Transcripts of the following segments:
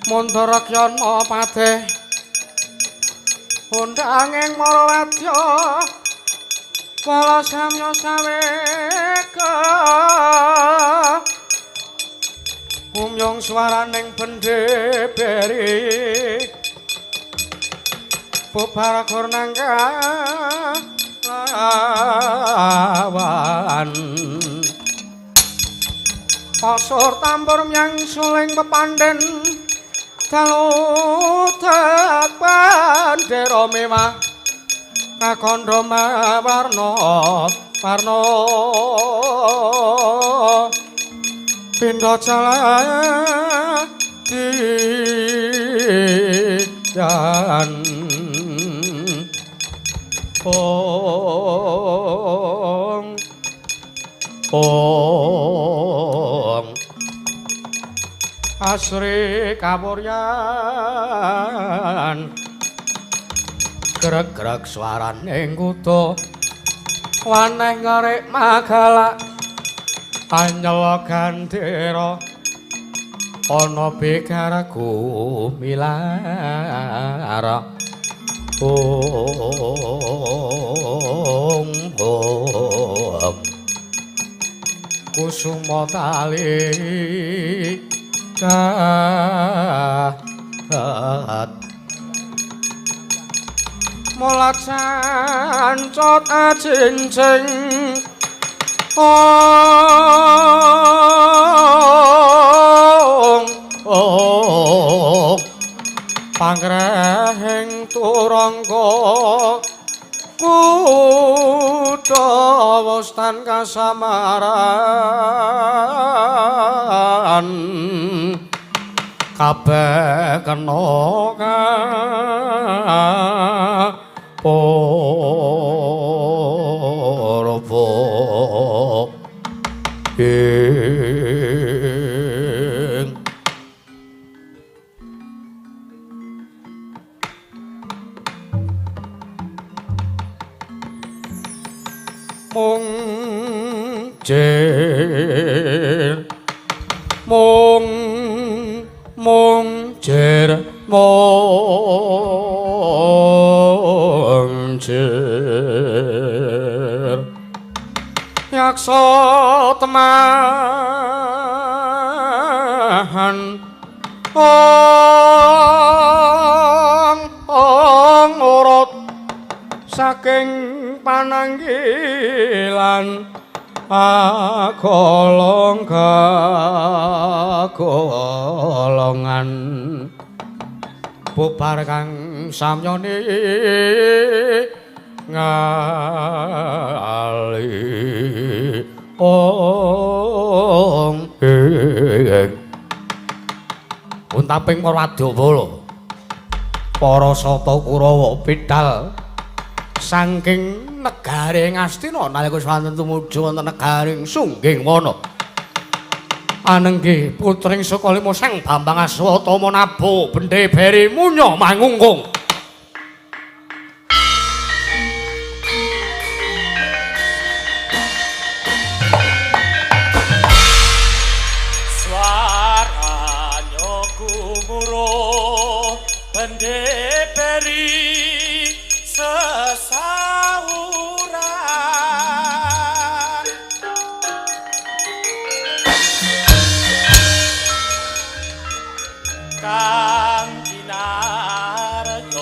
Mundarakyana padhe undanging Marawadya kala samya saweka umyung swaraning bendhe beri bubar nangka lawan pasur tambur myang suling pepandhen dalu pandera mewah kakandha mawarna warna pindha jaladiyan ong ong asri kawuryan greg-greg swaraning kutha waneh ngerik magalak anyel gandera ana bigar gumilar ong ong kusuma tali dahat mulat sancot ajincing ong ong pangrehing turangga kutha wostan kasamaran kabeh kena kapurwa ing mung jer mung mung jer mung jer yaksa temahan ong ong urut saking pananggilan agolong kagolongan bubar kang samyane ngali ong ing untaping Parwadyabala para sata Kurawa bidal saking negari Ngastina nalika swanten tumuju wonten negaring Sungging Wana. Anenggih putring Sukalima Sang Bambang Aswatama nabuh bendhe beri munya mangungkung. Swaranya gumuruh bendhe beri sesawuran kang kinarya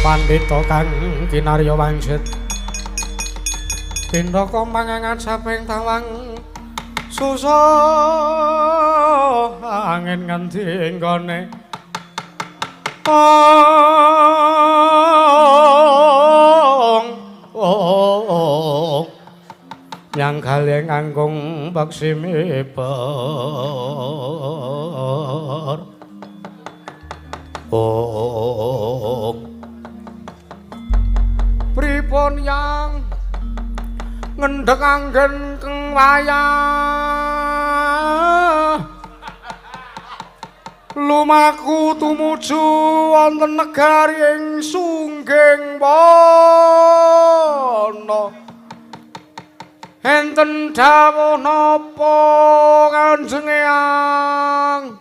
Pandhita kang kinarya wangsit pindaka mangangan saping tawang susah angin ngendi nggone ong yang kalih nganggung baksi miber ong pripun yang ngendhek anggen keng wayah lumaku tumuju wonten negari ing Sungging Wana. Enten dawuh napa Kanjeng Eyang?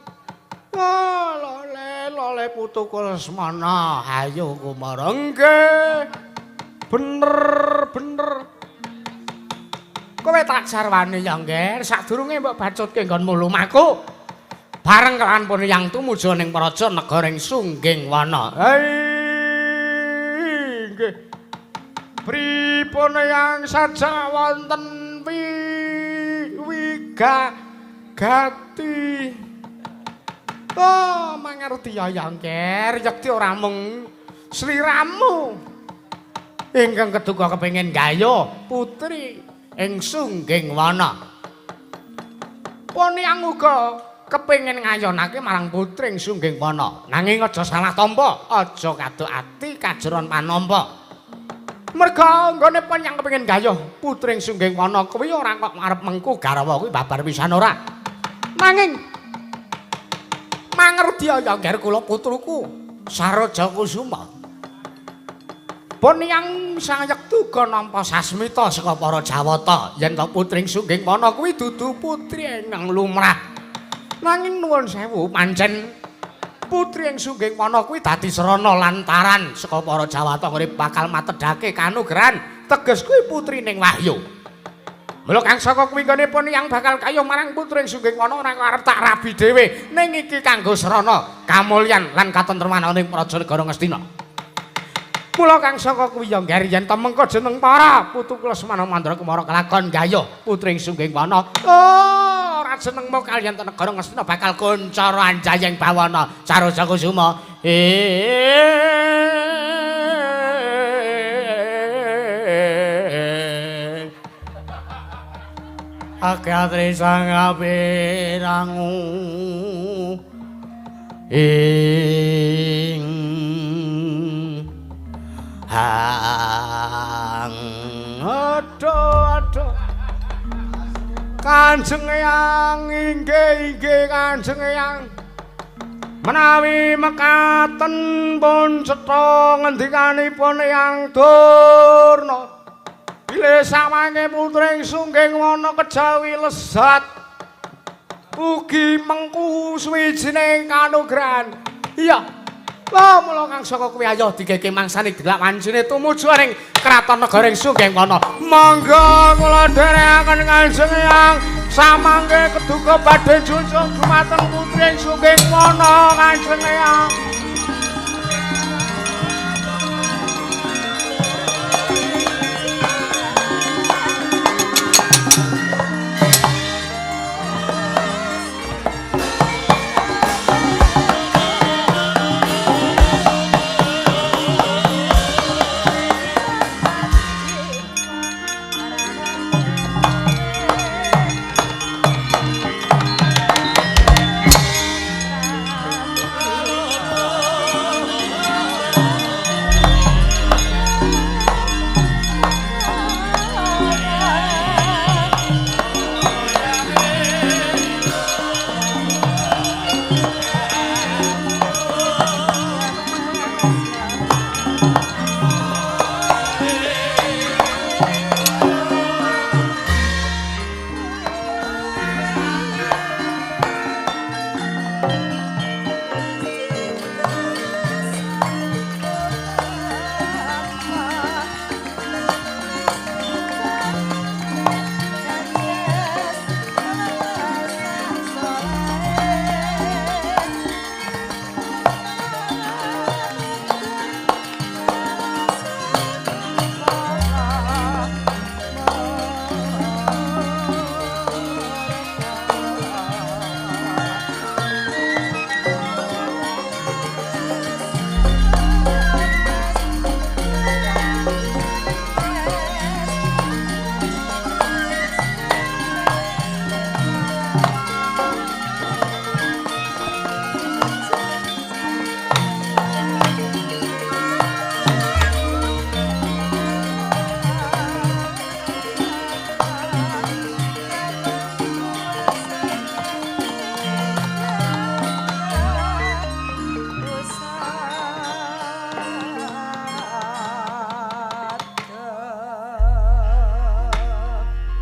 Lole lole putuku Lesmana, ayo kumara. Nggih. Bener bener. Kowe tak sarwani ya, Ngger, sadurunge mbok bacutke nggonmu lumaku. Bareng kelawan pun yang tumuju ning praja negara ing Sungging Wana. Nggih. Pripun yang saja wonten wiga gati. Oh, mangerti ya, Ngger, yekti ora mung sliramu. Ingkang keduga kepengin gayuh putri ing Sungging Wana. Poniang uga kepengin ngayonake marang putring Sungging Wana. Nanging aja salah tampa, aja kaduk ati kajeron panampa. Merga nggone Poniang kepengin gayuh putring Sungging Wana kuwi ora kok arep mengku garwa kuwi babar pisan ora. Nanging mangerdi ya ngger kula putruku Saroja Kusuma. Poniang sayektu uga nampa sasmita saka para Jawata yen to putring Sungging Wana kuwi dudu putri ingkang lumrah. Nanging nuwun sewu pancen putri ing Sungging Wana kuwi dadi srana lantaran saka para Jawata ngrip bakal matedhake kanugrahan teges kuwi putrining Wahyu. Mula kang saka kuwi nggone Poniang bakal kayuh marang putri ing Sungging Wana ora arep tak rabi dhewe ning iki kanggo srana kamulyan lan katentreman ana ing praja negara Ngastina. Mula kang saka kuwi ya ngger yen to mengko jeneng para putu Lesmana Mandra Kumara kelakon gayuh putring Sungging Wana. Oh, ora jenengmu kaliyan to negara Ngastina bakal kuncara anjayeng bawana Saroja Kusuma. Akatri sang apirangu ing hang aduh aduh Kanjeng Eyang inggih inggih Kanjeng Eyang menawi mekaten pun cetha ngendikanipun Eyang Durna bilih sawange putring Sungging Wana kejawi lesat ugi mengku suwijine kanugrahan. Iya. Wah, mula kang saka kuwi ayo digege mangsane delak wancine tumuju ning kraton negara ing Sungging Wana. Monggo kula dherekaken Kanjeng Eyang samangke keduga badhe junjung dumateng putri ing Sungging Wana Kanjeng Eyang.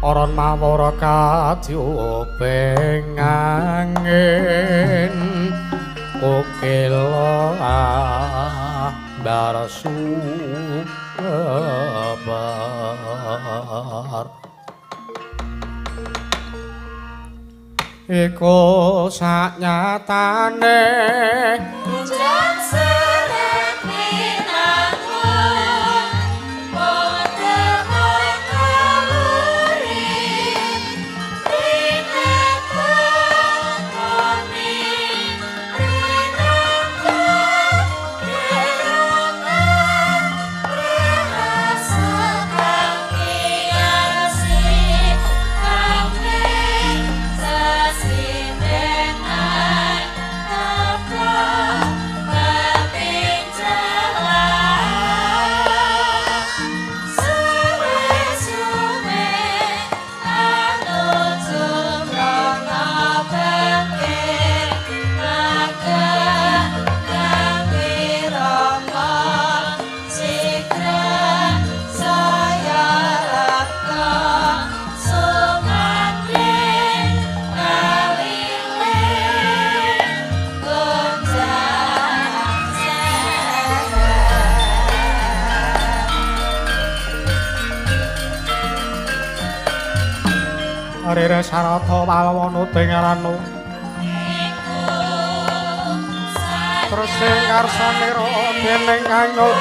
Aran mawara kadyuping angin kokela barsu kebar iku saknyatane ujan seret minangun padha kaluri rineka koni rineka kerokan rasa kang kiasi kang sasi. Rere sarata palwana dengaranu terus sing karsanira dening kanyut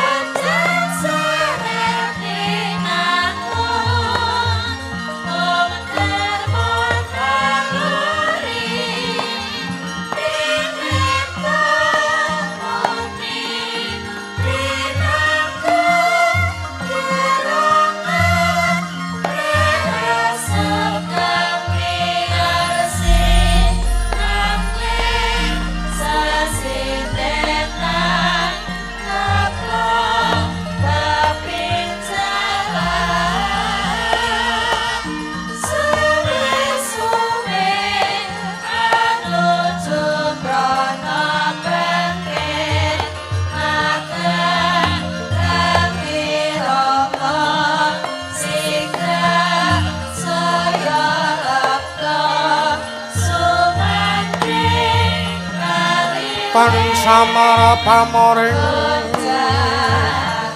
Samara pamoring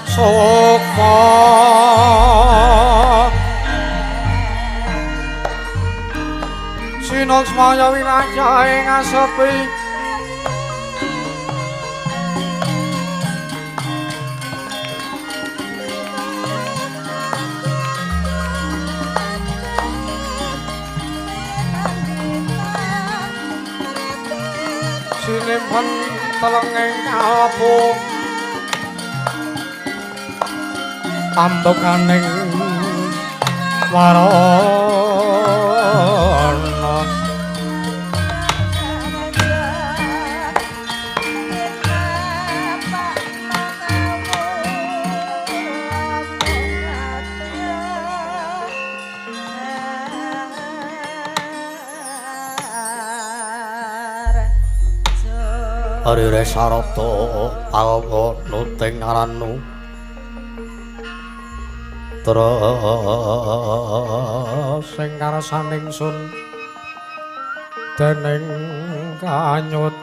sukma sinuksmaya wilayah ing asepi sinimpen telenging kalbu pambukaning warana Rere sarata palwa nuting aranu terus sing karsaning sun dening kanyut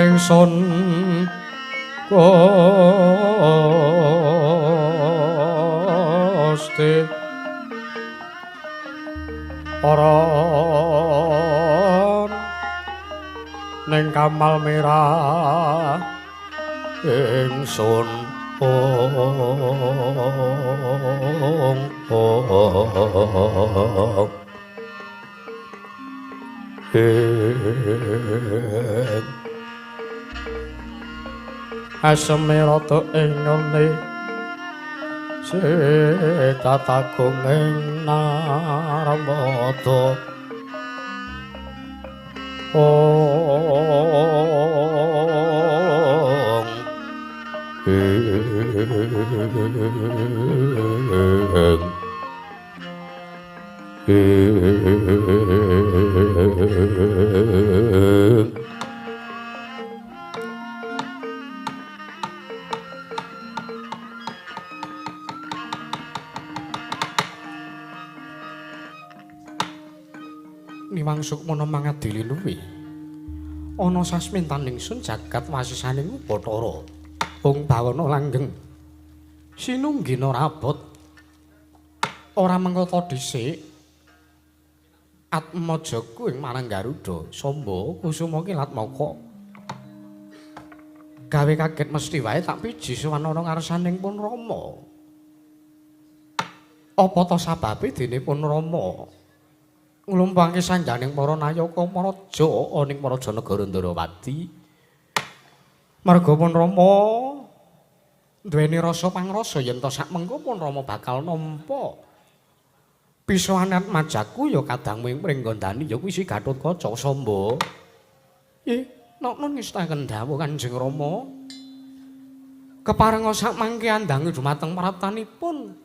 Ingsun Gusti Aran ning kamal merah ingsun ong ong aseme rada ing ngene sitatagung ing narmada ong ing Niwang Sukmana mangadili luwi. Ana sasmintan ingsun jagat wasisaning Bathara. Bung bawana langgeng. Sinunggina rabot. Ora mengkata dhisik. Atmajaku ing marang Garuda, Samba Kusuma Kilatmaka. Gawe kaget mesti wae tak piji sowan ana ngarsaning pun Rama. Apa ta sababe dene pun Rama nglumpangke sanjaning para nayaka maraja ning Praja Negara Ndarawati? Marga pun Rama duweni rasa pangrasa yen ta sakmengko pun Rama bakal nampa pisohan atmajaku ya kadangmu ing Pringgondani ya kuwi si Gatotkaca Samba. Ih, nokno ngestaken dawuh Kanjeng Rama. Keparenga sakmangke andangi dumateng praptanipun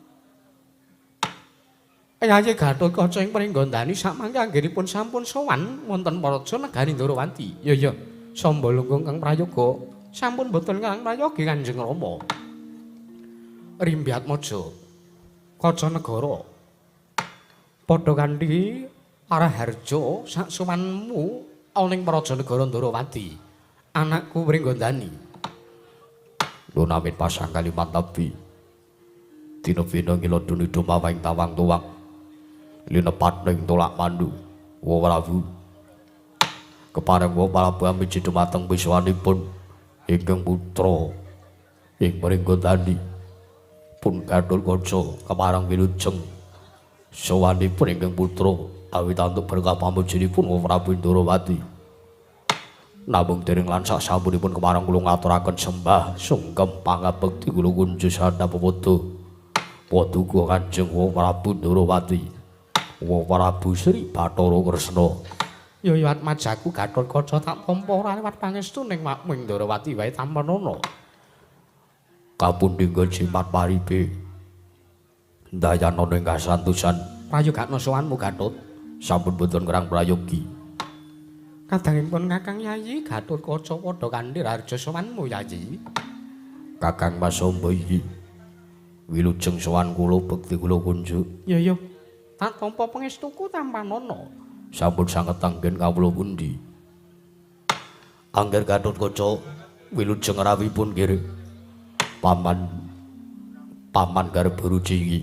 Yayi Gatotkaca ing Pringgondani sakmangke anggenipun sampun sowan wonten Praja Negari Ndarawati. Ya ya, Samba lungguh kang prayoga. Sampun boten ngrang prayogi Kanjeng Rama. Rimbyatmaja Kaca negara padha kanthi Araharja sak sowanmu ana ing Praja Negara Ndarawati. Anakku Wringgandani. Lunamit pasang kalimat tabi. Dina bina ngiloduni dumawang tawang tuwang. Linepat ning tolak mandu. Wa Prabu. Kepareng wa Prabu amiji dumateng wiswanipun ingkang putra ing Wringgandani. Pun Gathotkaca kepareng wilujeng sowanipun ingkang putra awit antuk berkah pamujinipun Wa Prabu Ndarawati. Namung dereng lan sak sampunipun kepareng kula ngaturaken sembah sungkem pangabekti kula kunjuk sanapapada paduka Kanjeng Wa Prabu Ndarawati. Wa Prabu Sri Bathara Kresna. Ya ya atmajaku Gathotkaca tak tampa ora liwat pangestu ning wakmu ing Ndarawati wae tampanana. Kapundhingga jimat paripe ndayanana ing kasantosan. Prayogakna sowanmu Gatot. Sampun boten ngrang prayogi. Kadangipun Kakang Yayi Gathotkaca padha kanthi raharja sowanmu Yayi. Kakang Mas Samba iki wilujeng sowan kula bekti kula kunjuk. Ya ya tak tampa pangestuku tampanana. Sampun sanget anggen kawula pundi. Angger Gathotkaca wilujeng rawuhipun nggih. Paman paman Garba Ruci iki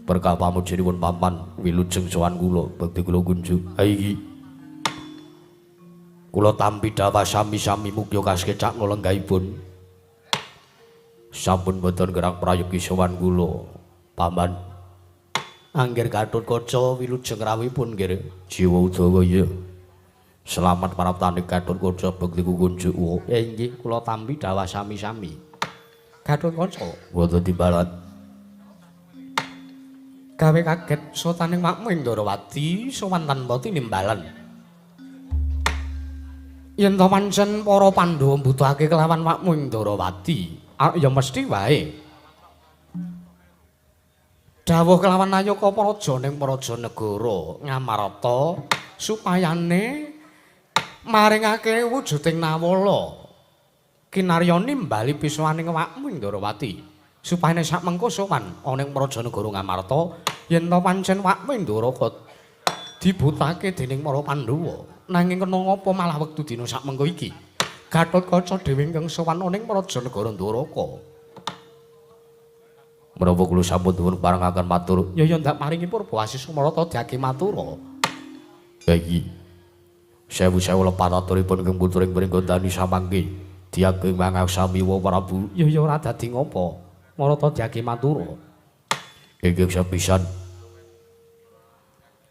berkah pamujinipun paman wilujeng sowan kula bekti kula kunjuk. Ha iki kula tampi dhawah sami-sami mugya kasekecakna lenggahipun. Sampun boten gerang prayogi sowan kula paman. Angger Gathotkaca wilujeng rawuhipun nggih. Jiwa Udawa iya. Selamat maraptane Gathotkaca bekti kunjuk. Inggih kula tampi dhawah sami-sami. Gathotkaca boten timbalan. Gawe kaget sotaning makmu ing Ndarawati sowan tanpa tinimbalan. Yen to pancen para Pandhawa mbutuhake kelawan wakmu ing Ndarawati, ya mesti wae. Dawuh kelawan Nayaka Praja ning Praja Negara Ngamarta supayane maringake wujuding nawala. Kinarya nimbali pisowaning awakmu ing Ndarawati supayane sak mengko sowan ana ing Praja Negara Ngamarta yen to pancen wakmu ing Ndaraka dibutake dening para Pandhawa. Nanging kena ngapa malah wektu dina sak mengko iki Gathotkaca dhewe ingkang sowan ana ing Praja Negara Ndaraka. Menapa kula sampun nuwun parengaken matur? Ya ya ndak maringi purba asis Sumarata diake matura. Ha iki sewu-sewu lepat aturipun ingkang putra ing Wringgandani samangke diageng mangaksami wa Prabu. Ya ya ora dadi ngapa. Marata diake matura. Ingkang sepisan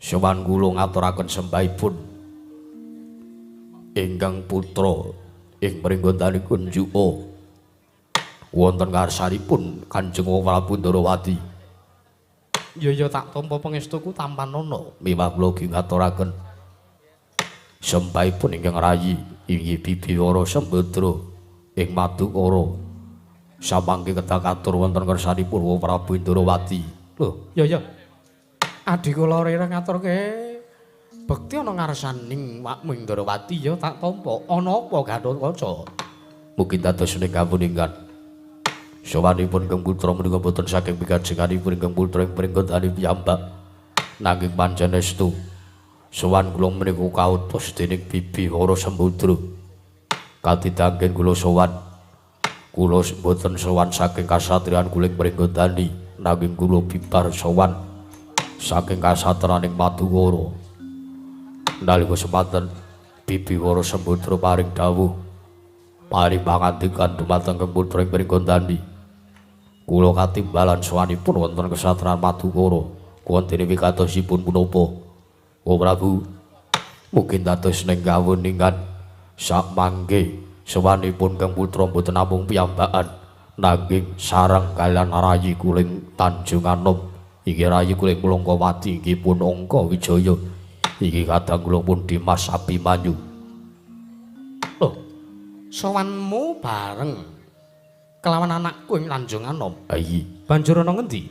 sowan kula ngaturaken sembahipun ingkang putra ing Wringgandani kunjuka wonten ngarsanipun Kanjeng Prabu Ndarawati. Ya ya tak tampa pangestuku tampanana. Miwah kula ugi ngaturaken sembahipun ingkang rayi inggih Bibi Wara Sembadra ing Madukara samangke kedah katur wonten ngarsanipun Prabu Ndarawati. Lho, ya ya. Adhi kula rireng ngaturke bekti ana ngarsaning wakmu ing Ndarawati ya tak tampa. Ana apa Gathotkaca? Mugi dados ning kapuningan. Sowanipun ingkang putra menika boten saking pikajenganipun ingkang putra ing Pringgondani piyambak. Nanging pancen estu sowan kula menika kautus dening Bibi Wara Sembadra. Katidangken kula sowan. Kula boten sowan saking kasatriyan kula ing Pringgondani, nanging kula bibar sowan saking kasatraning Madukara. Nalika semanten Bibi Wara Sembadra paring dawuh paring pangandikan dumateng putra ing Pringgondani. Kula katimbalan sowanipun wonten kesatran Madukara. Wontene wigatosipun punapa? Oh Prabu, mungkin dados ning kawuningan sakmangke sowanipun Kang Putra mboten namung piyambakan nanging sareng kaliyan rayi kuling Tanjung Anom. Iki rayi kuling Mlangkawati inggih pun Angka Wijaya. Iki kadang kula pun Dimas Abimanyu. Lho, sowanmu bareng kelawan anakku ing Tanjung Anom. Ha iki banjur ana ngendi?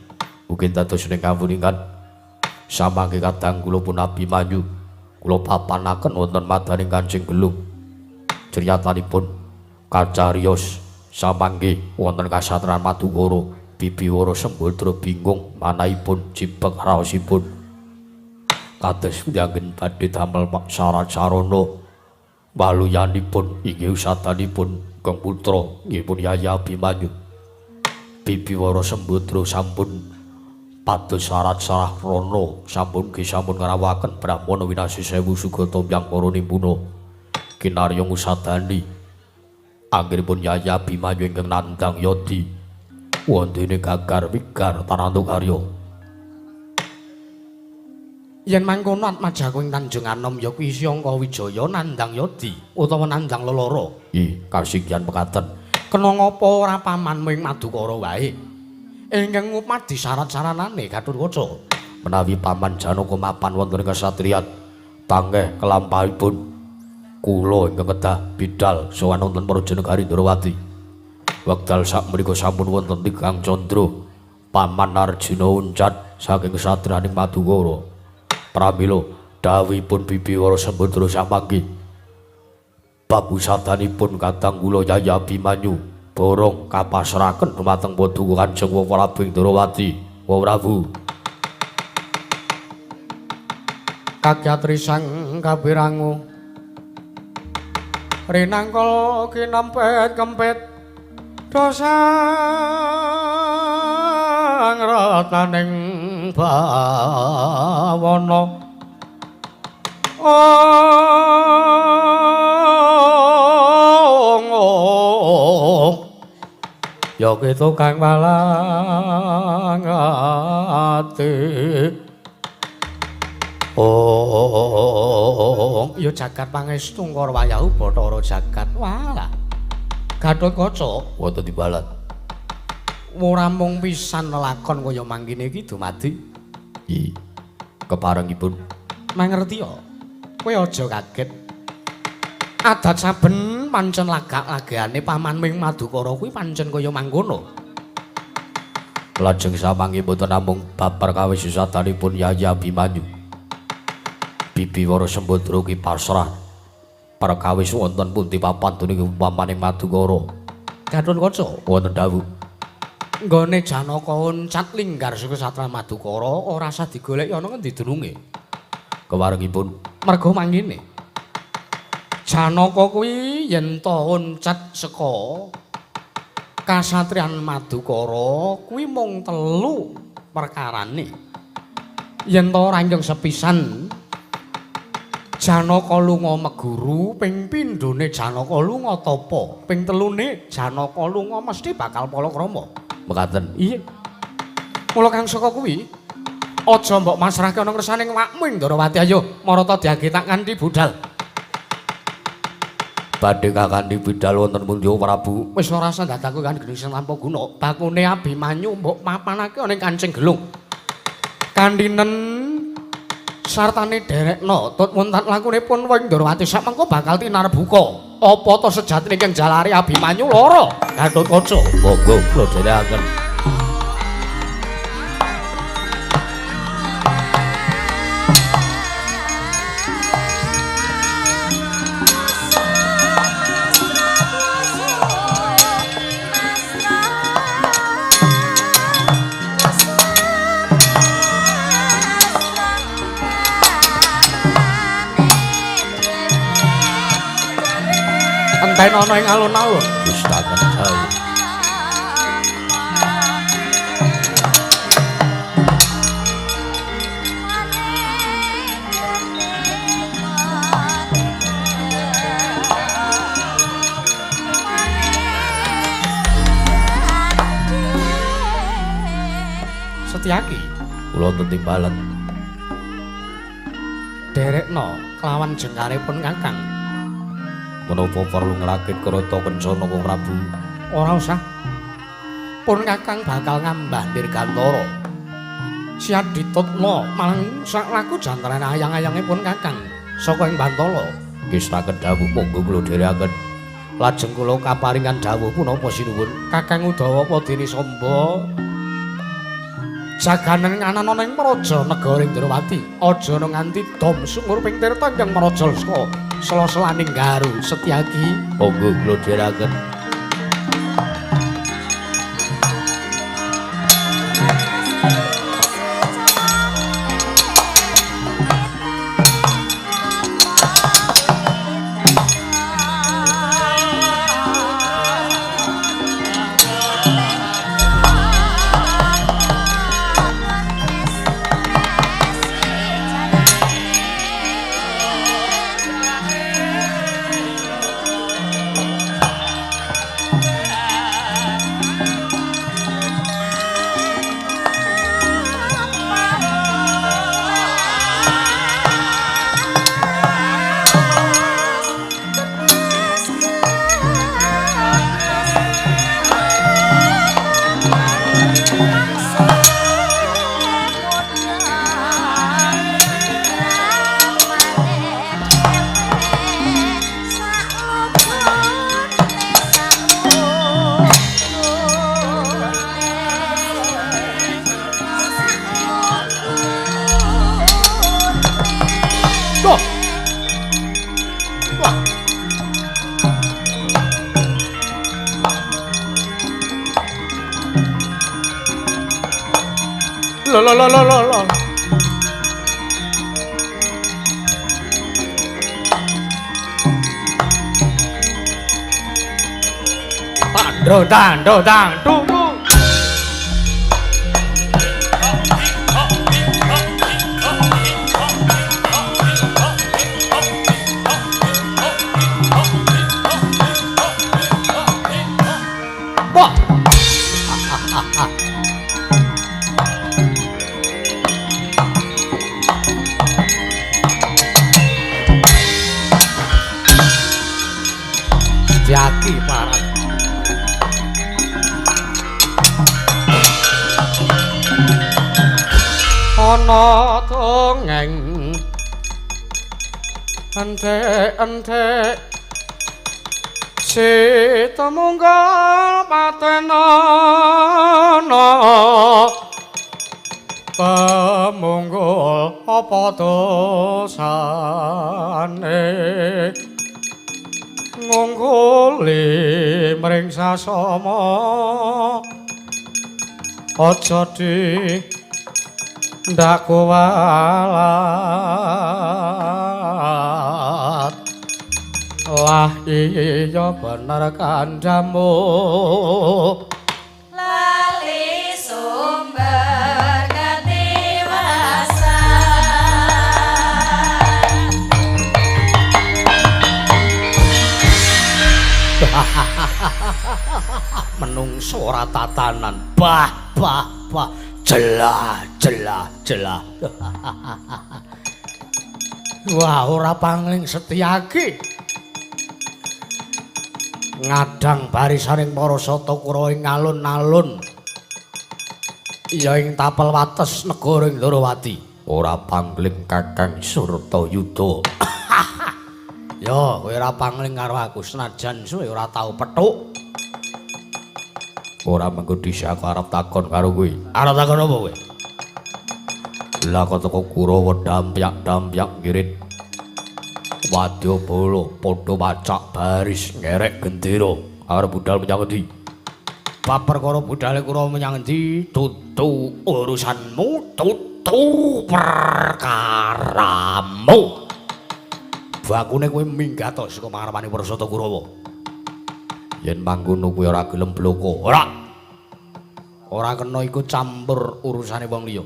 Mungkin dados ning kawuningan samangke kadang kula pun Abimanyu kula papanaken wonten madaning Kanjeng Gelung. Criyatanipun Kacariyos samanggih wonten kasatran Madukara. Bibi Wara Sembadra bingung manahipun jibeg raosipun. Kados pundi badhe damel syarat sarana waluyanipun inggih usadanipun Kang Putra nggih pun Yayi Abimanyu. Bibi Wara Sembadra sampun pados syarat sarana sampun nggih sampun ngrawuhaken Brahmana winasi sewu sugata hyang para nimpuna kinarya ngusadani anggenipun Yayi Abimanyu ingkang nandhang yadi wondene gagar wigar taranduk karya. Yen mangkono atmajaku ing Tanjung Anom ya kuwi Syangka Wijaya nandhang yadi utawa nandhang lelara. Ih, kasigyan mekaten. Kena ngapa ora pamanmu ing Madukara wae? Ingkang ngupadi syarat-saranane Gatotkaca. Menawi paman Janaka mapan wonten ing kasatriyan, tangeh kelampahipun kula ingkang kedah bidal sowan wonten Praja Negari Ndrawati. Wekdal sakmenika sampun wonten tigang candra paman Arjuna uncat saking kasatriyaning Madukara. Pramila dawuhipun Bibi Wara Sembadra samangke bab usadanipun kadang kula Yayi Abimanyu borong kapasrahaken dumateng Paduka Kanjeng Prabu Ndrawati. Wa Prabu kagyatri sang kapirangu rinangkala kinempet kempit dosang rataning bawana. Ong ya kitu kang walang ati. Ong ya jagat pangestu ngkara wayahu Bathara jagat. Walah Gatotkaca wonten timbalan ora mung pisan lelakon kaya mangkene iki dumadi. I keparengipun mangerti ya kowe aja kaget. Adat saben pancen lagak-lagane pamanmu ing Madukara kuwi pancen kaya mangkono. Lajeng samangke mboten namung bab perkawis usadanipun Yayi Abimanyu. Bibi Wara Sembadra ki pasrah perkawis wonten pundi papan dening pamaning Madukara. Gatotkaca wonten dawuh nggone Janaka uncat linggar saka satra Madukara ora usah digoleki ana ngendi dununge. Kewarengipun merga mangkene. Janaka kuwi yen ta uncat saka kasatriyan Madukara kuwi mung telu perkarane. Yen ta ora ingkang sepisan Janaka lunga meguru, ping pindhone Janaka lunga tapa, ping telune Janaka lunga mesti bakal palakrama. Mekaten. Iya. Mula kang saka kuwi aja mbok masrahke ana kersane awakmu ing Ndrawati. Ayo marata diagetak kanthi budal. Badhe kakandi budal wonten pundi Prabu? Wis ora usah dadaku kan gendhis tanpa guna. Bakune Abimanyu mbok papanake ana ing Kancing Gelung. Kandhinen sartane derekna tut wonten lakunipun wing Ndrawati sakmengko bakal tinarbuka. Apa ta sejatine ingkang jalari Abimanyu lara? Gatotkaca. Monggo kula dherekaken. Enten ana ing alun-alun. Wis tangan dawuh. Setyaki kula tetimbalan derekna kelawan jengkaripun Kakang. Menapa perlu ngrakit kereta kencana Kang Prabu? Ora usah. Pun Kakang bakal ngambah dirgantara. Siap ditutna malang sak laku jantrane ayang-ayange pun Kakang saka ing Bantala. Nggih setaken dawuh monggo kula dherekaken. Lajeng kula kaparingan dawuh punapa sinuwun? Kakang Udawa Padini Samba Jaganen anana ing praja negara Indrawati. Aja nganti dom sumur ping tirta ingkang mraja saka sela-selaning garu Setyaki. Monggo kula dherekaken. Lo. Tando tando tang tu tu. Wah. Setyaki parah. Ana dongeng entek-entek si tumunggal patenana temunggul apa dosane ngungguli mring sasama aja di ndak kuwalat lah iya bener kandhamu lali sumber katiwasan. Menungso ora tatanan. Bah bah bah. Jelah jelah jelah. Wah, ora pangling Setyaki. Ngadang barisaning para sata Kurawa ing alun-alun. Ya ing tapel wates negara Indrawati. Ora pangling Kakang Surtayuda. Ya, kowe ora pangling karo aku senajan suwe ora tau petuk. Ora mengko dhisik aku arep takon karo kowe. Arep takon apa kowe? Lah kok teko Kurawa dampyak-dampyak ngirit wadyabala padha pacak baris ngerek gendera. Arep budal menyang endi? Bab perkara budale Kurawa menyang endi dudu urusanmu, dudu perkaramu. Bakune kowe minggat to saka mangarepane para sata Kurawa. Yen mangkono kowe ora gelem bloko. Ora. Ora kena iku campur urusane wong liya.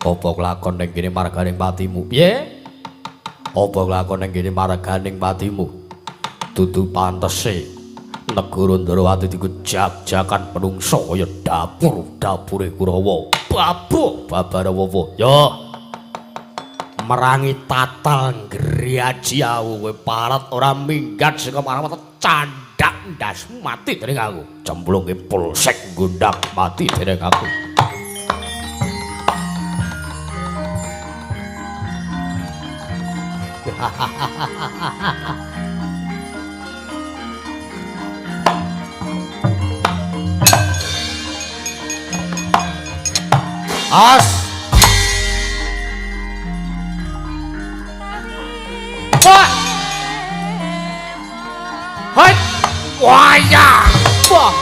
Apa kelakon ning kene marganing patimu? Piye? Apa kelakon ning kene marganing patimu? Dudu pantese negara Ndrawati dikejak-jakan menungso kaya dapur-dapure Kurawa. Babu babarawawa. Yo. Merangi tatal ngriaji aku kowe parat ora minggat saka marang candhak ndasmu mati dening aku. Cemplunge polsek gondang mati dening aku. As. Wah. Hoi. Wah ya. Wah.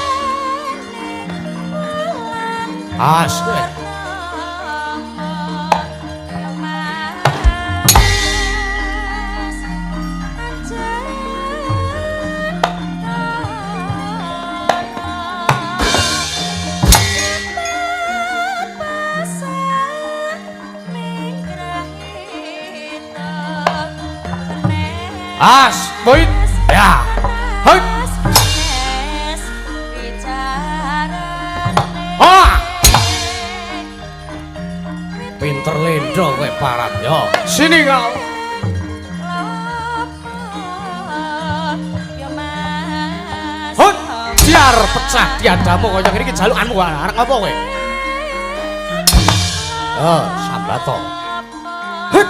As kowe. As, boy. Ya. Hoi. Ah. Pinter lendro kowe parat yo. Sini kau. Hoi. Biar pecah diadamu kaya ngene iki jalukanmu arep ngopo kowe? Oh, sambato. Hut.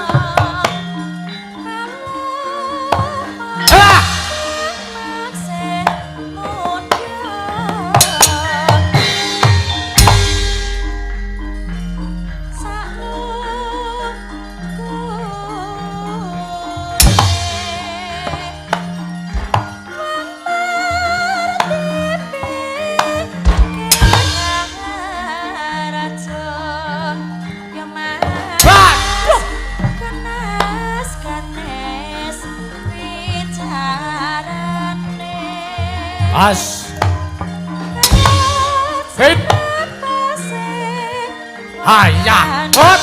As. Hit. Hayya. Hot.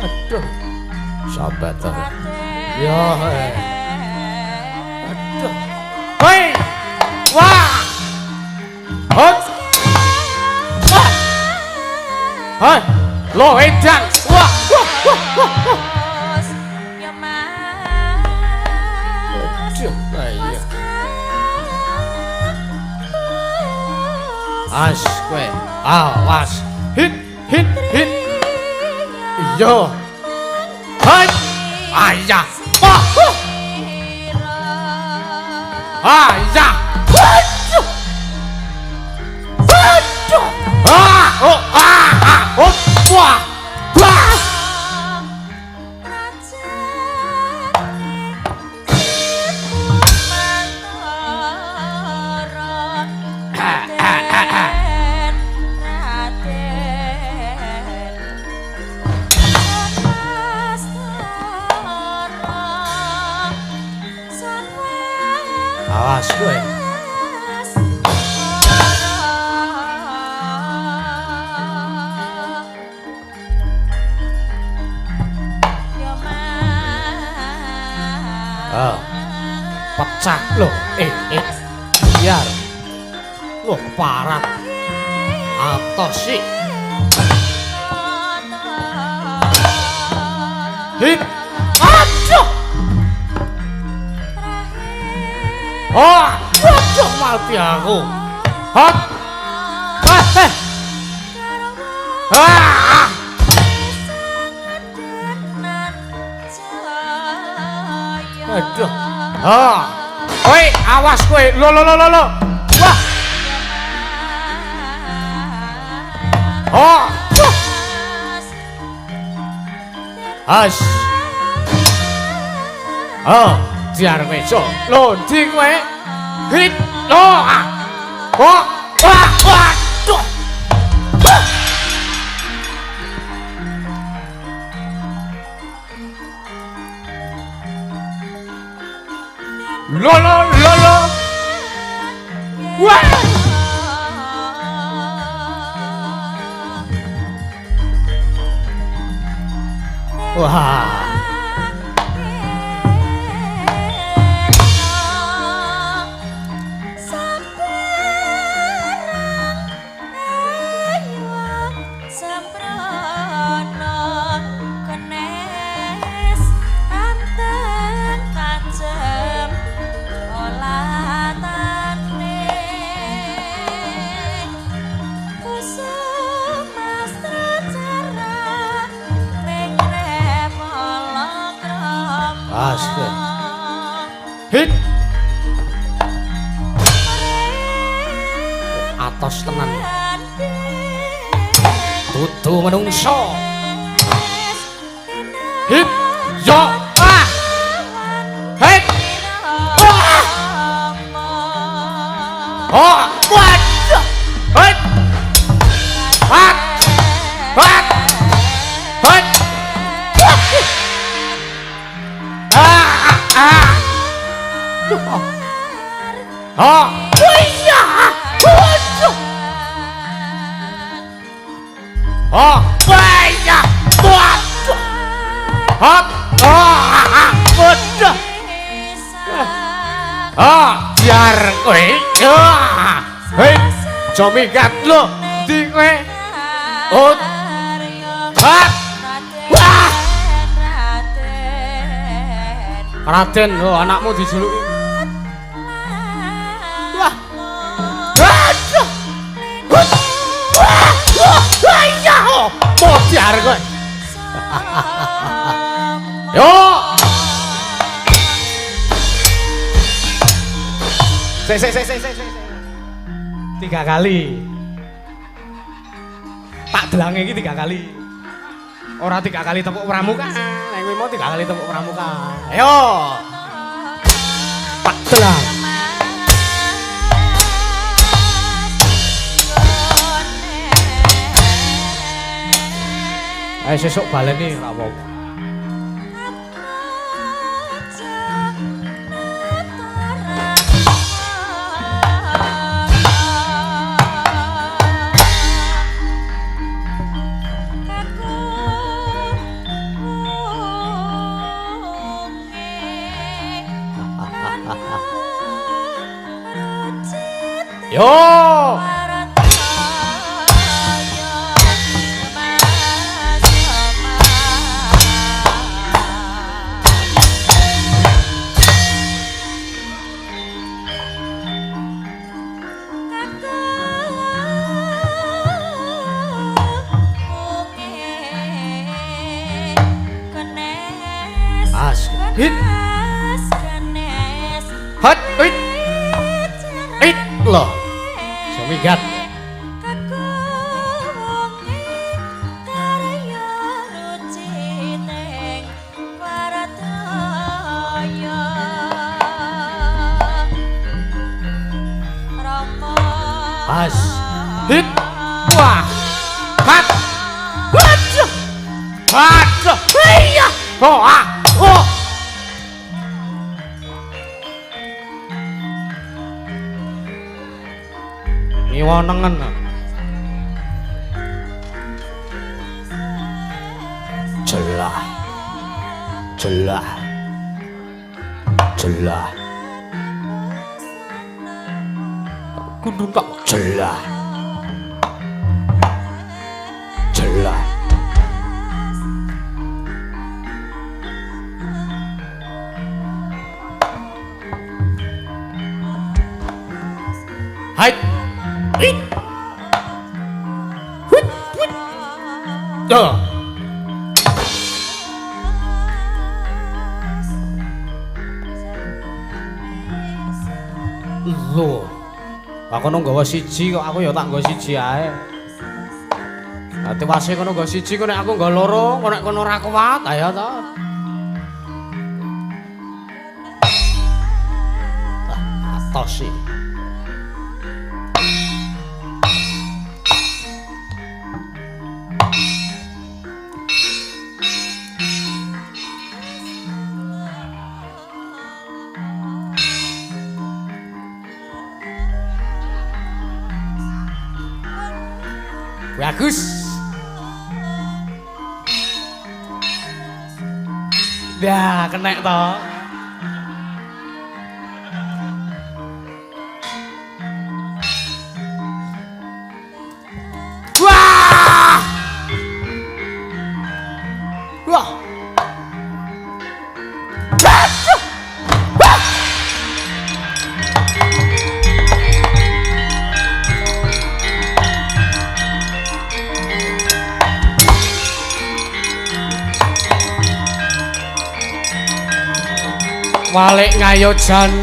Aduh. Sambat ta. Ya. Aduh. Hei. Wah. Hot. Wah. Hei. Lo edan. Wah. Wah. Wah. Wah. As kowe. Awas. Hit hit hit. Iya. Hai. Ayah. Wah. Ayah. Aduh. Aduh. Ah, oh, ah, ah, oh, wah. Wah. Awas kowe. Ah. Pecah lho. Biar. Loh, parah. Atos sih. Hit. Aduh. Oh, waduh mati aku. Hot. Eh. Ah. Aduh. Ah. Oi, awas kowe. Lo lo lo lo lo. Wah. Oh. As. Oh. Diar kowe iso. Lho, ndi kowe? Hit. Lho. Ah. Oh. Wah, waduh. Lo lo lo lo. Wah. Wah. Atos tenan. Dudu menungso. Hip yo ah. Hip. Wah. Oh, waduh. Hip. Hat. Hat. Hip. Ah ah. Oh. Iya. Waduh. Oh, iya. Waduh. Hot. Oh, waduh. Ah, biar kowe. Hei, aja minggat lho. Ndi kowe? Oh. Hat. Wah. Raden, lho anakmu dijuluki. Wah. Waduh. Wah. Wah, iya. Modiar kowe. Yo. Sik sik sik sik sik sik. 3 kali. Tak delange iki 3 kali. Ora 3 kali tepuk pramuka. Nek kowe mau 3 kali tepuk pramuka. Ayo. Tak delang. Ayo sesuk baleni ora apa-apa. Yo. As hit. Hat hit. Hit loh. Minggat. As hit. Wah. Hat. Waduh. Waduh. Iya. Oh ah. Oh. Ngiwa nengen. Jelah. Jelah. Jelah. Gundung tak jelah. Jelah. Hai. Hit. Hut, hut. Duh. Lho. Aku kono nggawa siji kok aku ya tak nggawa siji ae. Lah tiwase kono nggawa siji kok nek aku nggawa loro, kok nek kono ora kuat, ayo to. Atos sih. Bagus. Dah, kena toh. Wah! Wah! Wah! Walik ngayojan.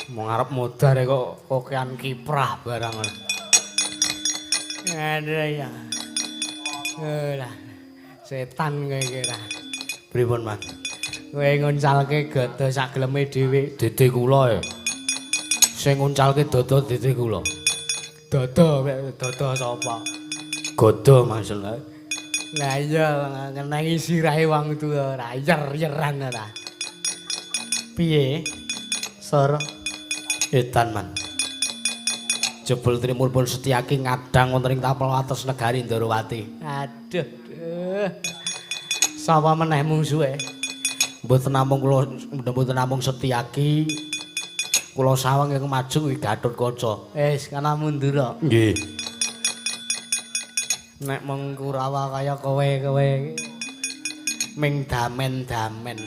Mung arep modar kok kokean kiprah barang. Aduh ya. Lah, setan kowe iki ra. Pripun, Man? Kowe nguncalke gada sak geleme dhewe. Dede kula e. Sing nguncalke dada dede kula. Dada, dada sapa? Gada maksudnya. Lah iya ngenengi sirahe wong tuwa ora yer-yeran ora. Piye? Sor edan, Man. Jebul trimulpun Setyaki ngadang wonten ing tapel wates negari Ndorowati. Aduh, duh. Sapa meneh mungsuhe? Mboten namung kula, mboten namung Setyaki. Kula sawang ingkang maju kuwi Gatotkaca. Wis, kana mundur. Nggih. Nek mung Kurawa kaya kowe-kowe ming damen-damen.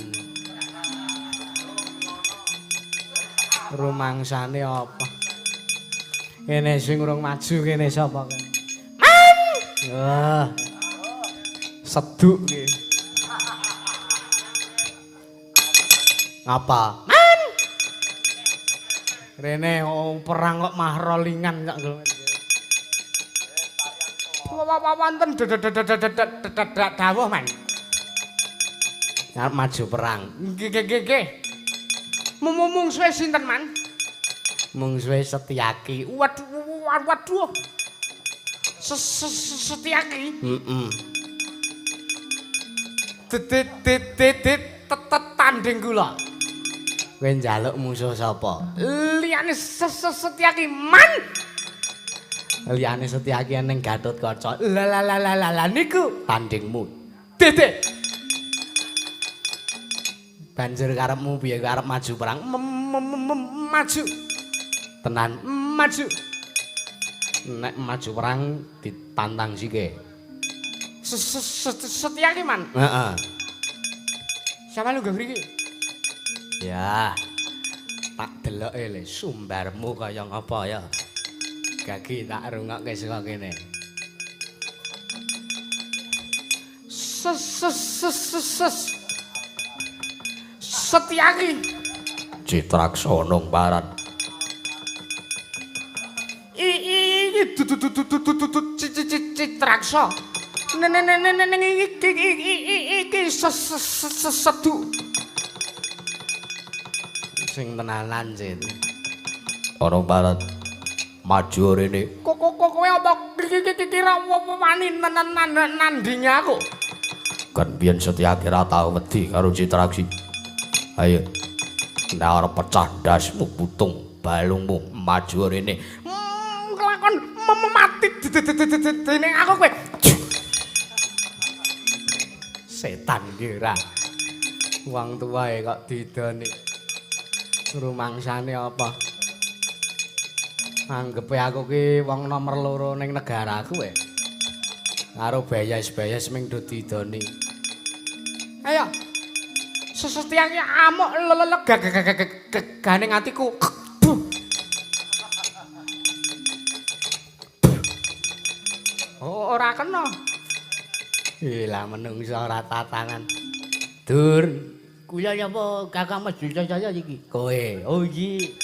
Rumangsane apa? Kene sing urung maju kene sapa kene? Man! Wah. Seduk iki. Ngapa? Man! Rene perang kok mahrolingan kok. Wonten dawuh, Man. Arep maju perang. Nggih nggih nggih. Mungsuhe sinten, Man? Mungsuhe Setyaki. Waduh waduh. Setyaki. Heeh. Tanding kula. Kowe njaluk musuh sapa? Liyane Setyaki, Man. Liyane Setyaki ning Gatotkaca. La la la la la niku tandingmu. Dede. Banjur karepmu piye? Arep maju perang? Maju. Tenan maju. Nek maju perang ditantang sike. Setyaki, Man. Heeh. Sama lu mriki? Ya. Tak deloke le sumbarmu kaya ngapa ya. Gagi tak rungokke saka kene. Setyaki. Citraksana paran. Iki Citraksa. Nen iki seduk. Sing tenanan, Cit. Ana paran. Maju rene. Kok kowe apa kira wani nandingi aku? Kan biyen Setyaki ra tau wedi karo Citraksi. Ayo. Nek arep pecah ndasmu putung balungmu maju rene. Kelakon mati dene aku kowe. Setan ki ora. Wong tuwae kok didoni. Rumangsane apa? Anggepe aku ki wong nomor loro ning negaraku e. Karo bayas-bayas ming do didoni. Ayo. Sesetyake amuk leleg gagane atiku. Oh, ora kena. Lah menungso ora tatangan. Dur, kula napa Kakang Mas Dursasana iki? Kowe. Oh iki.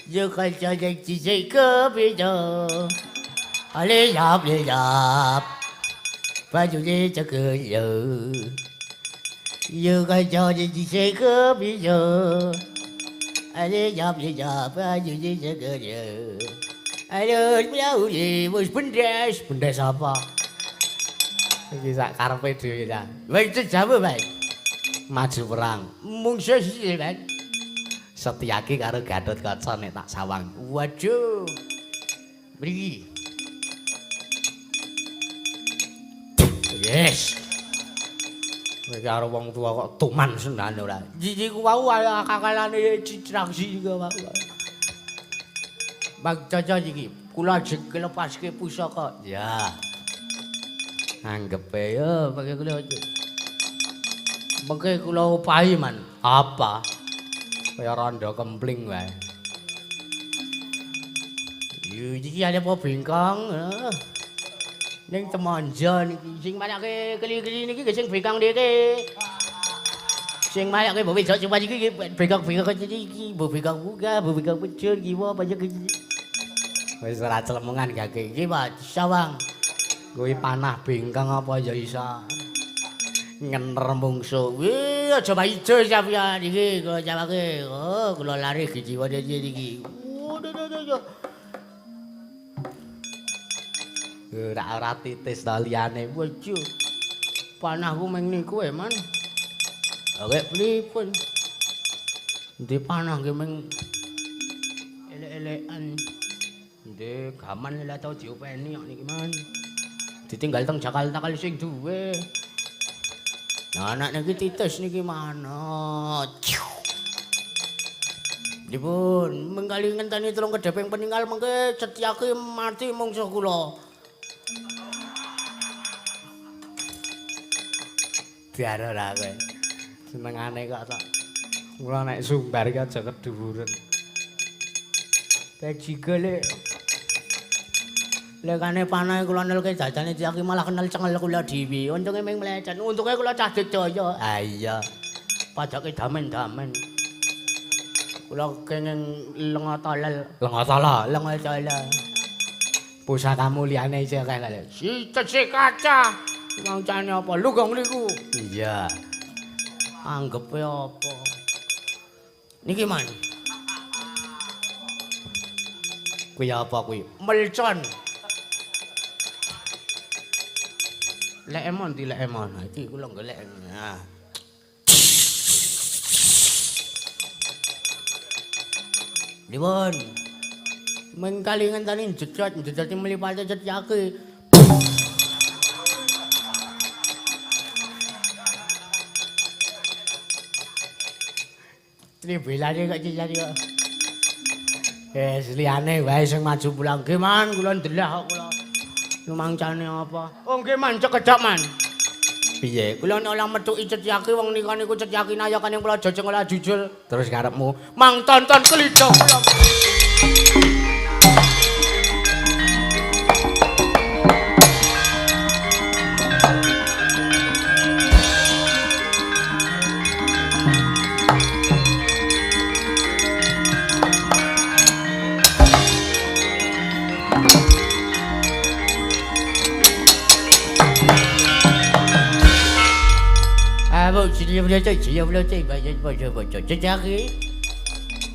Yo kanca sing kepido. Ale yap yap. Bajune cekyo. Yo kanca sing kepido. Ale yap yap bajune cekyo. Ayo mlayu wis bendes, bendes apa? Iki sak karepe dhewe ta. Wis jamu, Mas. Maju perang. Mungsuh siji, Mas. Setyaki karo Gatotkaca nek tak sawang. Waduh. Mriki. Yes. Kowe karo wong tuwa kok tuman sendane ora. Iki ku wau kakalane Citraksi iku wau. Bang Caca iki kula ajeng lepaske pusaka. Ya. Anggepe yo mengke kula. Mengke kula upahi, Man. Apa? Kaya rondo kempling wae. Yo iki ana apa bengkong? Ning temanja niki sing manake keli-keli niki nggih sing bengkong niki. Sing mayokke mbok wedok cuma iki bengkok-bengkok iki, mbok bengkok munggah, mbok bengkok mudhun, kiwa apa iki. Wis ora celemongan gage iki, Pak. Sawang. Kuwi panah bengkang apa ya iso ngener mungsuh. Wih, aja maijo sampeyan iki kula jawake. Oh, kula lari gijiwane iki. Ora ora titis ta liyane. Waduh. Panahku ming niku e, Man. Oke, pripun? Endi panah nggih ming elek-elekan. Endi gaman lha tau diopeni kok niki, Man. Ditinggal teng Jakarta kali sing duwe. Nah, anak niki titis niki manut. Dipun mengkali ngenteni telung kedheping peninggal mengke Setyaki mati mungsuh kula. Biar ora kowe. Senengane kok tok. Kula nek sumbar iki aja kedhuwuren. Tek jiga lek. Lekane panahe kula nelke jajane Setyaki malah kenal cengel kula dhewe. Untunge ming mlecet. Untunge kula cah digdaya. Ah iya. Pajake damen-damen. Kula kenging lenga tolel, lenga tala, lenga tala. Pusakamu liyane isih akeh lho. Si cecek kaca. Mancane apa? Lho gong niku. Iya. Anggepe apa? Niki, Man. Kuwi apa kuwi? Melcon. Lek emon di lek emon. Iki kula golek. Nah. Dipun. Mengkali ngenteni jedot, jedoti mlipate Setyaki. Tribelane kok cicari kok. Wis liyane wae sing maju pulang. Nggih, Man, kula ndelah kok kula. Lumancane apa? Oh, nggih, Man, cekedhak, Man. Piye? Kula nek ora methuki Setyaki wong nika niku Setyaki nayakaning Praja Cengkala jujul. Terus karepmu mang tonton klidho kula.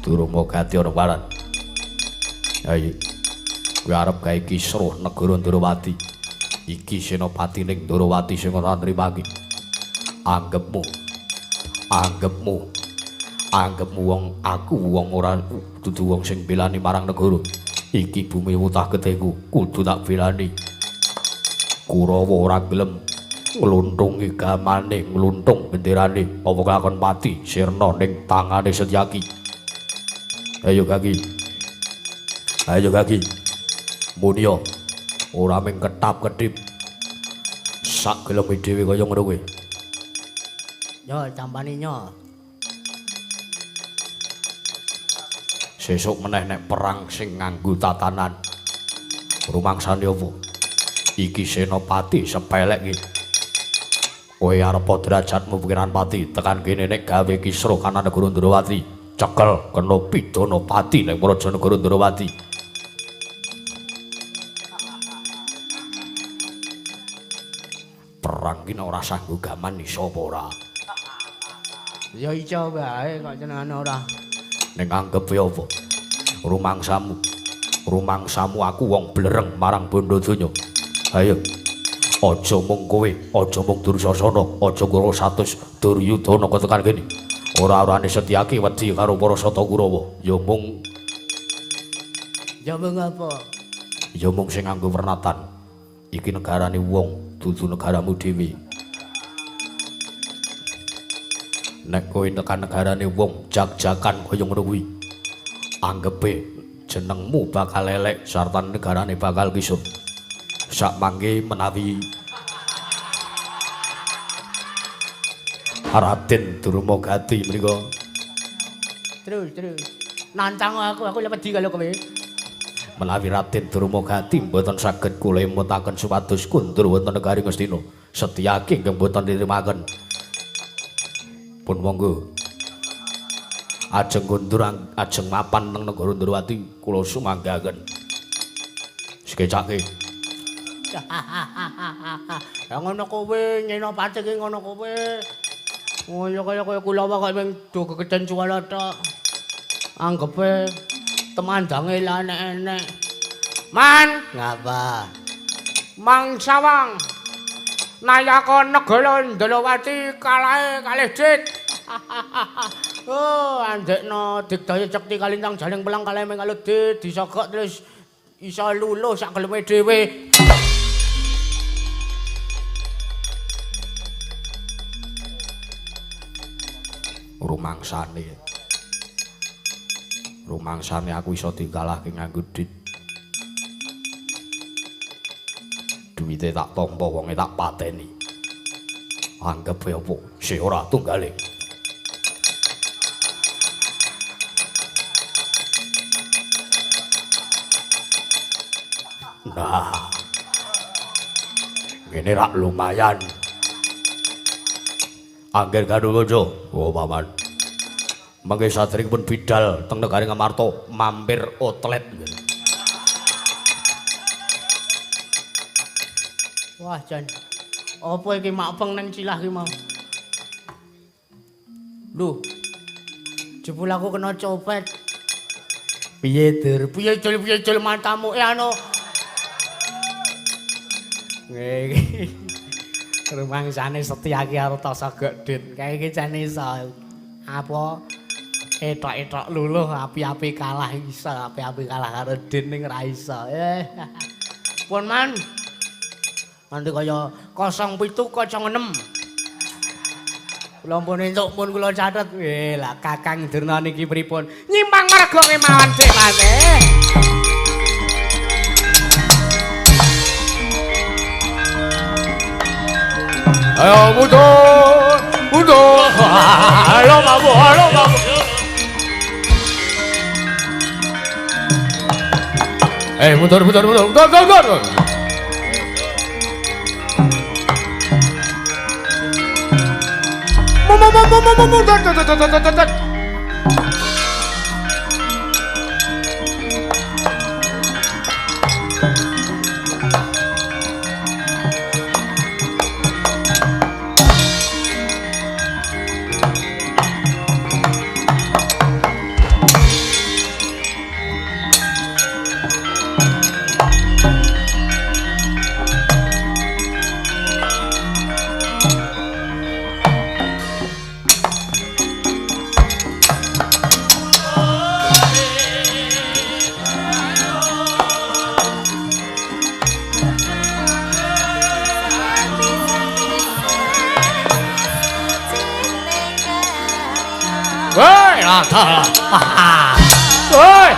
Durmagati ana waran. Ayo. Kowe arep gawe kisruh negara Ndrawati. Iki senopati ning Ndrawati sing ora nrimaki. Anggepmu. Anggepmu. Anggepmu wong aku wong ora dudu wong sing belani marang negara. Iki bumi wutah geteku kudu tak belani. Kurawa ora gelem ngluntungi gamane, ngluntung benderane, apa kelakon pati sirna ning tangane Setyaki. Ayo kaki. Ayo kaki. Munio ora mung ketap-ketip. Sak geleme dhewe kaya ngono kuwi. Yo tampani nyo. Sesuk meneh nek perang sing nganggo tatanan. Rumangsane apa? Iki senopati sepelek iki. Kowe arep derajatmu pikiran pati tekan kene nek gawe kisruh kana negara Ndrawati, cekel kena pidana pati ning praja negara Ndrawati. Perang ki nek ora sanggo gaman iso apa ora? Ya iso wae kok jenengane ora. Ning anggepe apa? Rumangsamu. Rumangsamu aku wong blereng marang bondo donya. Ayo. Aja mung kowe, aja mung Dursasana, aja Kurawa 100 Duryudana tekan kene. Ora-orane Setyaki wedi karo para Sata Kurawa. Ya mung Ya mung apa? Ya mung sing nganggo wernatan. Iki negarane wong, dudu negaramu dhewe. Nek kowe tekan negarane wong jak-jakan kaya ngono kuwi, anggepe jenengmu bakal elek sarta negarane bakal kisut. Sak mangke menawi Raden Durmagati menika terus terus nantang aku wedi karo kowe. Menawi Raden Durmagati mboten saged kula emutaken supados kundur wonten negari Ngastina, Setyaki nggih mboten nirimaken. Pun monggo. Ajeng kondur ajeng mapan teng negara Ndrawati kula sumanggaken. Sekecake. Ya ngono kowe, Nyenopati ki ngono kowe. Ngono kaya kaya kula kok mung do gegeden cuwala tok. Anggepe temandange lah enek-enek. Man, ngapa? Mang Sawang. Nayaka negara Ndrawati kalahe kalih dit. Oh, andekno digdaya cekti kalintang jaling pelang kalih ming kalih disogok terus iso luluh sak geleme dhewe. Rumangsane. Rumangsane aku iso dikalahke nganggo dit. Duwite tak tampa, wonge tak pateni. Anggep apa si ora tunggale. Nah. Ngene rak lumayan. Angger Garuda, oh paman. Mangke sadèrèngipun bidal teng negari Ngamarta mampir outlet. Wah, jan. Apa iki makpeng nang cilah iki mau? Lho. Jebul aku kena copet. Piye, Dur? Piye jul piye jul matamu anu. Nggih. Rumangsane Setyaki karo Tasagek Dit. Kae iki jane iso. Apa etok-etok luluh api-api kalah iso, api-api kalah karo Din ning ra iso. Pun man. Nanti kaya 0706. Kula pun entuk pun kula catet. Lah Kakang Durna niki pripun? Nyimpang marga kemawon Dik Mas. Ayo mundur, mundur. Ayo mamu, ayo mamu. Mundur, mundur, mundur, mundur, mundur. Mundur, mundur, mundur, mundur. Woi, woi.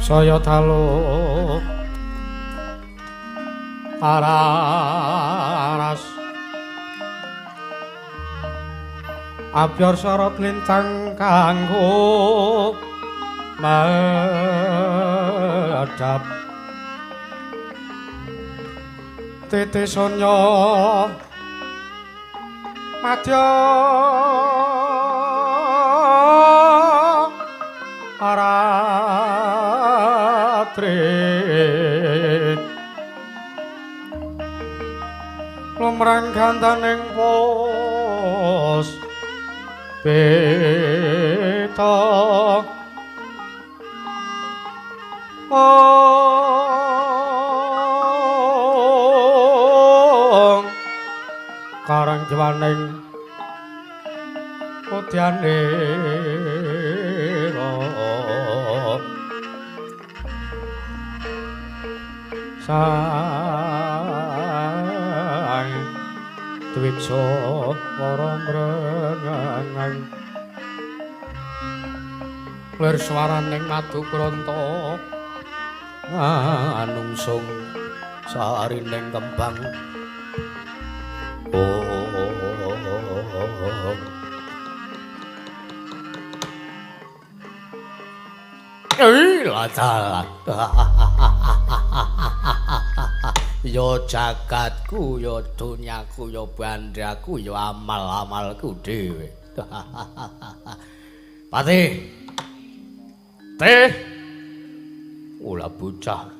Saya dalu aras Abyar sorot lintang kanggo madhap titi sunya madya aratri lumrang gandaning pos peta ong karang jiwaning udyanira sang dwija para mrengang lir swaraning madu kronta anungsung sarining kembang ong. Ya jagatku, ya dunyaku, ya bandhaku, ya amal-amalku dhewe. Patih. Teh. Ula bocah.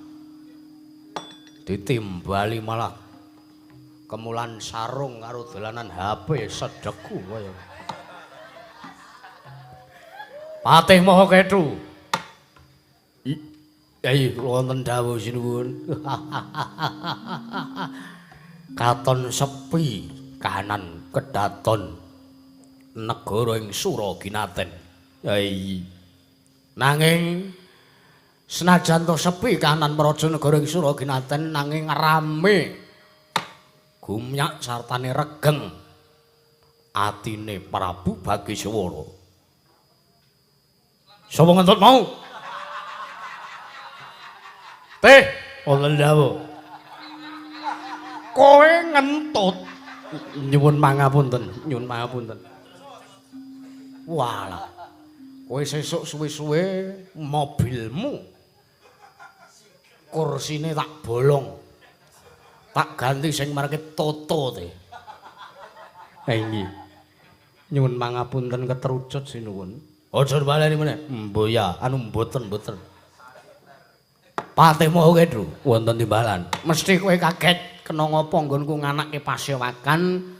Ditimbali malah kemulan sarung karo dolanan HP sedeku kaya. Patih Maha Kethu. Ayo wonten dawuh sinuwun. Katon sepi kahanan kedaton negara ing Suraginaten. Ayi. Nanging senajan to sepi kahanan praja negara ing Suraginaten nanging rame gumyak sartane regeng atine Prabu Bagiswara. Sapa ngentut mau? Teh, wonten dawuh. Kowe ngentut. Nyuwun pangapunten, nyuwun pangapunten. Walah. Kowe sesuk suwe-suwe mobilmu kursine tak bolong. Tak ganti sing merek Toto teh. Ha nggih. Nyuwun pangapunten ketrucut sinuwun. Aja baleni meneh. Mboh ya, anu mboten-mboten. Patih Maha Kethu wonten timbalan. Mesti kowe kaget kena ngapa nggonku nganake pasewakan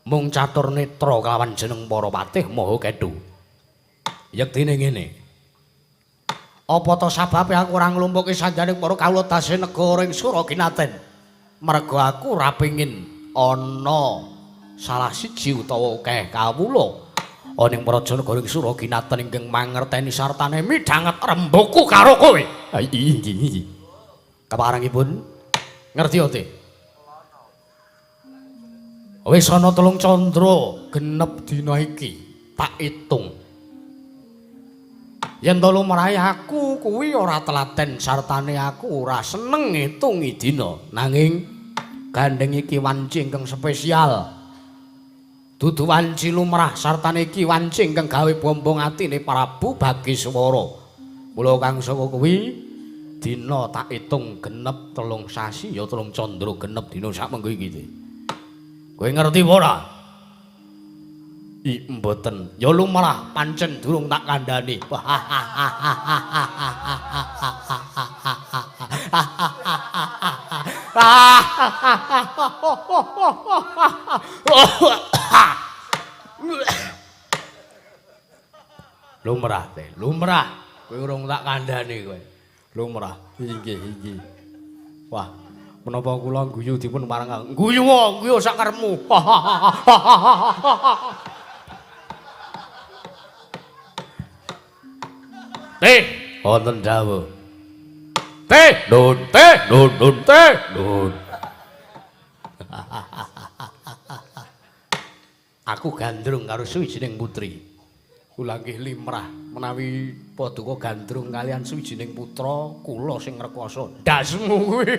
mung catur netra kelawan jeneng para patih Maha Kethu. Yektine ngene. Apa to sababe aku ora nglumpukke sanjane para kawula dase negara ing Suraginaten? Merga aku ora pengin ana salah siji utawa akeh kawula ana ing praja negara ing Suraginaten ingkang mangerteni sartane midhanget rembugku karo kowe. Inggih. Keparengipun ngerti ate? Wis ana 3 candra genep dina iki tak itung. Yen to lumrahe aku kuwi ora telaten sartane aku ora seneng ngitungi dina. Nanging gandeng iki wanci ingkang spesial. Dudu wanci lumrah sartane iki wanci ingkang gawe bombong atine Prabu Bagiswara. Mula kang saka kuwi dina tak itung genep 3 sasi ya 3 candra genep dina sak mengko iki. Kowe ngerti apa ora? Mboten. Ya lumrah pancen durung tak kandhani. Lumrah teh, lumrah. Kowe urung tak kandhani kowe. Lumrah. Inggih, inggih. Wah, menapa kula guyu dipun pareng. Guyu, guyu sak karepmu. Teh, wonten dawuh. Teh, nun, teh, nun, nun, teh, nun. Aku gandrung karo suwijining putri. Kula nggih limrah menawi paduka gandrung kalian suwijining putra kula sing ngrekoso. Ndasmu kuwi.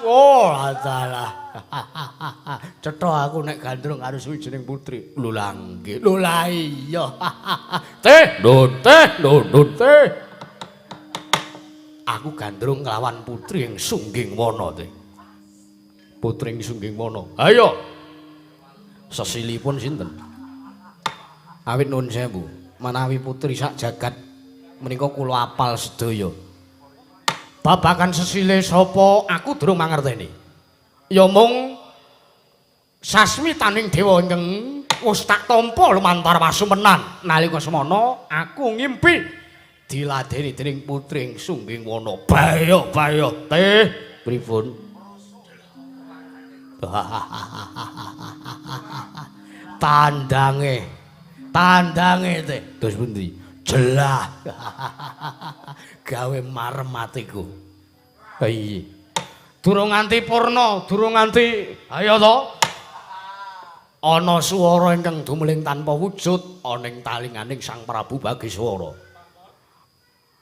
Oh, dalah. Cetha aku nek gandrung karo suwijining putri. Lho lah nggih. Lho lah iya. Teh, nun, teh, nun, nun, teh. Aku gandrung nglawan putri ing Sungging Wana, teh. Putri ing Sungging Wana. Ayo. Sesilipun sinten? Awit nuwun sewu, menawi putri sak jagat menika kula apal sedaya. Babagan sesile sapa aku durung mangerteni. Ya mung sasmitaning dewa ingkang wis tak tampa lumantar wasumenan. Nalika semana aku ngimpi diladeni dening putri ing Sungging Wana. Bayo bayo teh pripun? Tandange. Tandange teh. Terus pundi? Jelah. Gawe marem atiku. Iya. Durung nganti purna, durung nganti ayo to. Ana swara ingkang dumeling tanpa wujud ana ing talinganing Sang Prabu Bagiswara.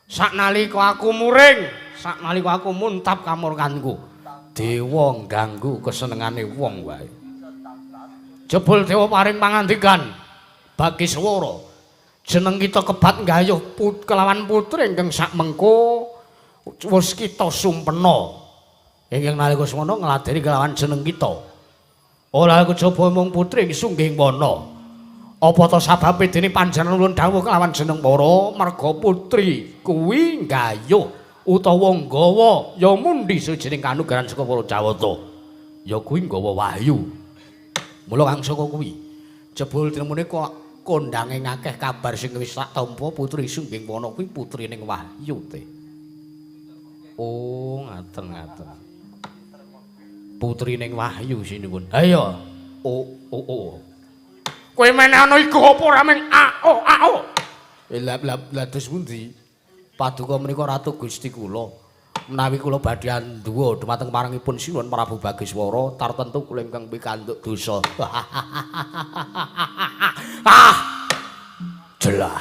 Saknalika aku muring, saknalika aku muntap kamurkanku, dewa ngganggu kesenengane wong wae. Jebul dewa paring pangandikan Bagiswara, jeneng kita kebat nggayuh kelawan putri ingkang sakmengko wis kita sumpena. Ingkang nalika semana ngladeni kelawan jeneng kita. Ora kejaba mung putri ing Sungging Wana. Apa ta sababe dene panjenengan nuwun dawuh kelawan jeneng para merga putri kuwi nggayuh utawa nggawa ya mundi suwijining kanugrahan saka para Jawata. Ya kuwi nggawa wahyu. Mula kang saka kuwi jebul tinemune kok kondange ngakeh kabar sing wis tak tampa putri Sungging Wana kuwi putrining Wahyu teh. Oh, ngaten-ngaten. Putrining Wahyu sinuwun. Ayo. O o o. Kowe meneh ana iku apa ora meng a o a o. Lah lah lah terus pundi? Paduka menika Ratu Gusti kula. Menawi kula badhe anduwa dumateng parangipun Sinuwun Prabu Bagiswara tartentu kula ingkang pikantuk dosa. Ah! Jelah.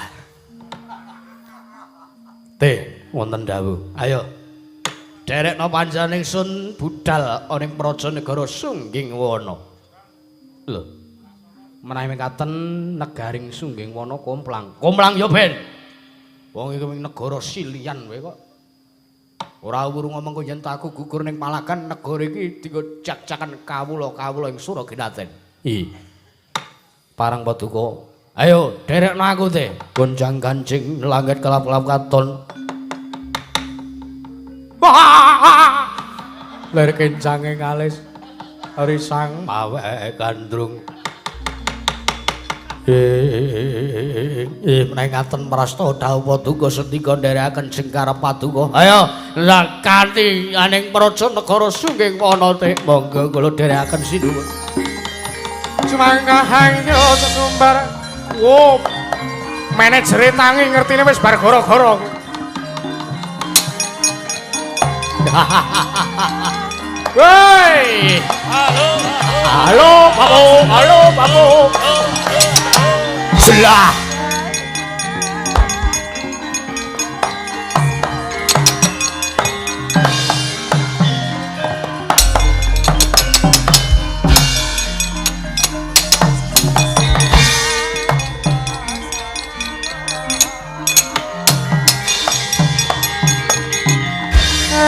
Teh wonten dawuh. Ayo. Derekno panjenengan ingsun budal ana ing praja negara Sungging Wana. Lho. Menawi mekaten negaring Sungging Wana komplang. Komplang ya ben. Wong iki ing negara Silian wae kok. Ora wuru ngomong kok yen aku gugur ning Palagan negara iki dienggo jak-jakan kawula-kawula ing Suraginaten. Ih. Parang paduka. Ayo derekno aku teh. Gonjang ganjing langit kelap-kelap katon. Lir kencange ngalis risang mawek gandrung. Menawi ngaten prasta dawuh paduka sendika nderekaken jengkar paduka. Ayo lah kanthi aning praja negara Sungging Wana teh monggo kula nderekaken sinuwun. Sumangga sesumbar. Wo manajere tangi ngertine wis bar gara-gara. Woi. Halo. Halo, Babu. Halo, Babu. Jelah.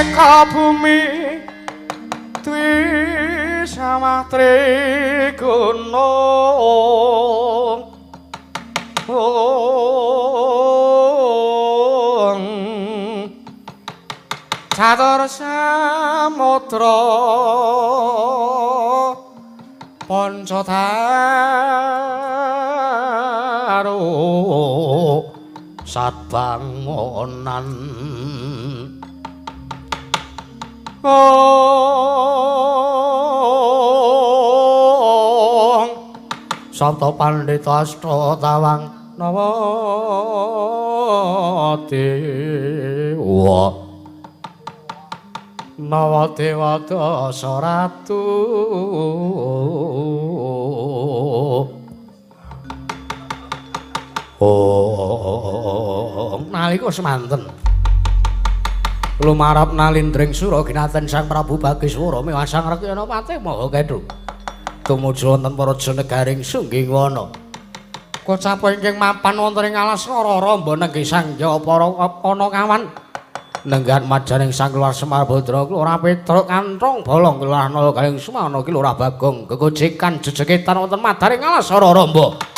Eka bumi dwi samah trigunung catur samudra pancadaru satbangonan. Ong Sabda Pandita Asta Tawang Nawa Dewa Nawa Dewa Dasa Ratu. Ong nalika semanten Lumarap nalindring sura ginaten Sang Prabu Bagiswara miwah Sang Rekyana Patih Maha Kethu. Tumuju wonten praja negaring Sunggingwana. Kocap ingkang mapan wonten ing alas Rara nenggih Sang Jaya para ana kawan. Nenggahan majaning Sang Kelurahan Semar Badra Kelurahan Petruk Kanthong Bolong Kelurahan Nala Galing Sumana Kelurahan Bagong gegojekan jejegetan wonten madaring alas Raramba.